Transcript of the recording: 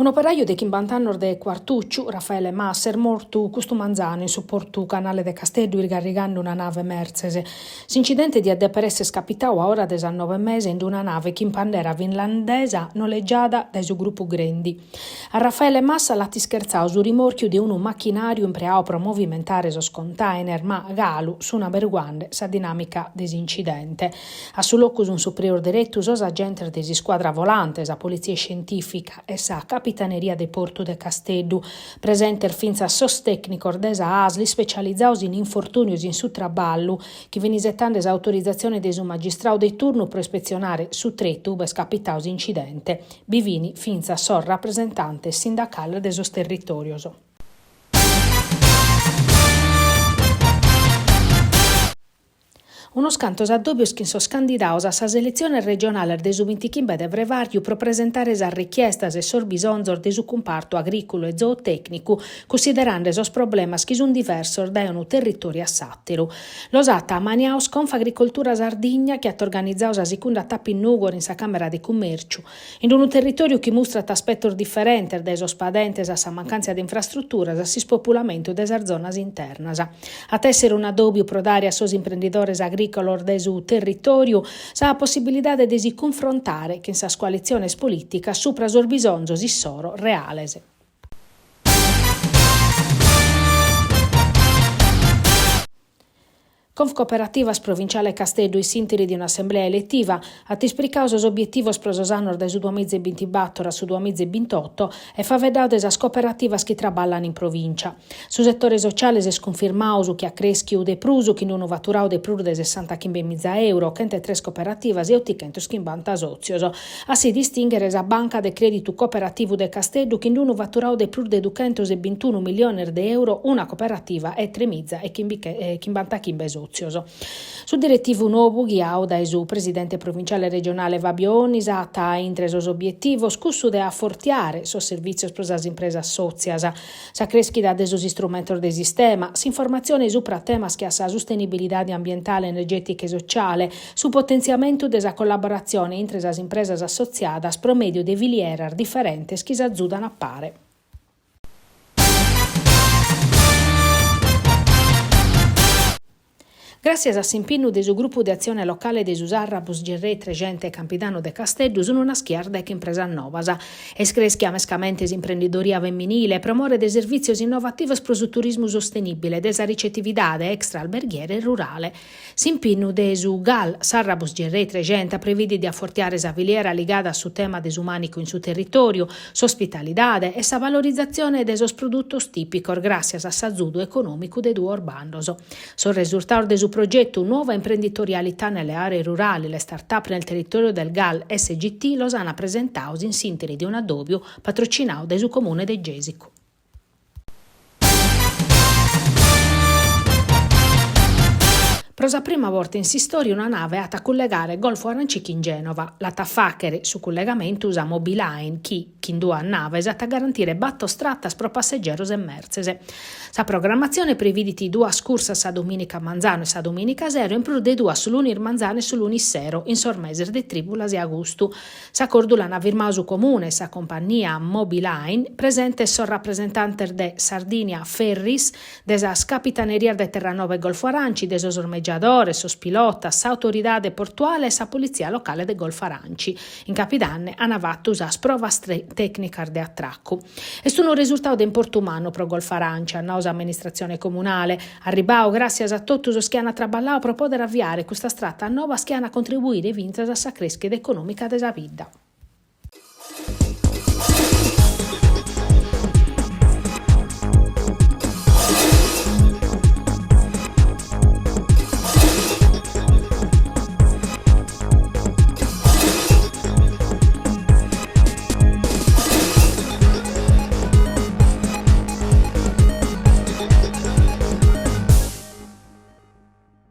Un'operaju de chimbant'annos de Cuartùciu, Raffaele Massa, est mortu custu manzanu in su portu canale de Casteddu isgarrigande una nave mertzes. S'incidente diat dèpere èssere capitadu a ora de sas noe e mesa in una nave chin pandera finlandesa nolegiada dae su grupu Grendi. A Raffaele Massa l'at ischertzadu su rimòrchiu de unu machinàriu impreadu pro movimentare sos container, ma galu sunt aberguende sa dinàmica de s'incidente. A su locu sunt suprios deretu sos agentes de s'iscuadra volante, sa politzia iscientìfica e sa capitaneria de portu de Casteddu. Presentes fintzas sos tècnicos de sa ASL ispecializados in infortùnios in su traballu, chi fin isetende s'autorizatzione de su magistradu de turnu pro ispetzionare su tretu ube est capitadu s'incidente. Bi fin fintzas sos rapresentantes sindacales de sos territòrios. Unos cantos addòbios chin sos candidados a sas eletziones regionales de su bintichimbe de frevàrgiu pro presentare sas richiestas e sos bisonzos de su cumpartu agrìculu e zootècnicu, cussiderande sos problemas chi sunt diversos dae unu territòriu a s'àteru. Los at ammaniados Confagricoltura Sardigna chi at organizadu sa sicunda tapa in Nùgoro in sa Càmera de Cummèrciu, In unu territòriu chi mustrat aspetos diferentes, dae sos padentes a sa mancàntzia de infrastruturas a s'ispopulamentu de sas zonas internas. At a èssere un'addòbiu pro dare a sos imprendidores agrìcolos de su territòriu sa possibilidade de si cunfrontare chin sas coalitziones polìticas supra sos bisonzos issoro reales. Confcooperativas Provinciale Casteddu in s'ìnteri de un'assemblea eletiva at ispricadu sos obietivos pro sos annos dae su duamiza e bintibator a su duamiza e bintoto e faeddadu de sas cooperativas chi traballan in provìncia. Su setore sociale s'est cunfirmadu su chi at crèschidu de prus chin unu faturadu de prus de sessantachimbe miza euro, chentetres cooperativas e otichentochimbanta sòtzios. A si distìnghere sa Banca de Crèditu Cooperativu de Casteddu chin unu faturadu de prus de duchentos e bintunu milliones de euro, una cooperativa e tremiza e chimbantachimbe sòtzios. Su diretivu nou, ghiadu dae su presidente provinciale e regionale Fabio Onnis, at intre sos obietivos cussu de afortiare sos servìtzios pro sas impresas sòtzias, sa crèschida de sos istrumentos de sistema, s'informatzione supra temas che a sa sustenibilidade ambientale, energètica e sociale, su potentziamentu de sa collaboratzione intre sas impresas assotziadas pro mèdiu de filieras diferentes chi s'azudan a pare. Gràssias a s'impinnu de su Grupu de Atzione Locale de su Sarrabus Gerrei Trexenta e Campidanu de Casteddu sunt naschias deche impresas novas. Est crèschia mescamente s'imprendidoria femminile pro more de servìtzios innovativos pro su turismu sostenìbile de sa ricetividade extra-alberghiera e rurale. S'impinnu de su GAL Sarrabus Gerrei Trexenta previdit de afortiare sa filiera ligada a su tema de su mànicu in su territòriu, s'ospitalidade e sa valorizatzione de sos produtos tìpicos gràssias a s'azudu econòmicu de duos bandos. Sos resurtados de su progetu Nuova imprenditorialità nelle aree rurali, le start-up nel territorio del GAL SGT los ant presentados in s'ìnteri de un'addòbiu patrocinadu dae su Comune de Gèsicu. Pro sa prima borta in s'istòria una nave at a cullegare Golfu Aranci chin Gènova. L'at a fàghere su cullegamentu sa Moby Line chi, chin duas naves, at a garantire bator tratas pro passegeros e mertzes. Sa programmatzione previdit duas cursas sa domìnica manzanu e sa domìnica sero in prus de duas su lunis manzanu e su lunis sero in sos meses de trìbulas e agustu. S'acordu l'ant firmadu su Comune e sa compagnia Moby Line, presentes sos rapresentantes de Sardinia Ferries, de sas capitanerias de Terranova e Golfu Aranci, de sos ormegiadores, sos pilotas, s'autoridade portuale e sa politzia locale de Golfu Aranci. In capidanne ant fatu sas provas tècnicas de atracu. Est unu resurtadu de importu mannu pro Golfu Aranci, at nadu s'amministratzione comunale, Arribadu gràssias a totu sos chi ant traballadu pro pòdere aviare custas tratas novas chi ant a contribuire fintzas a sa crèschida econòmica de sa bidda.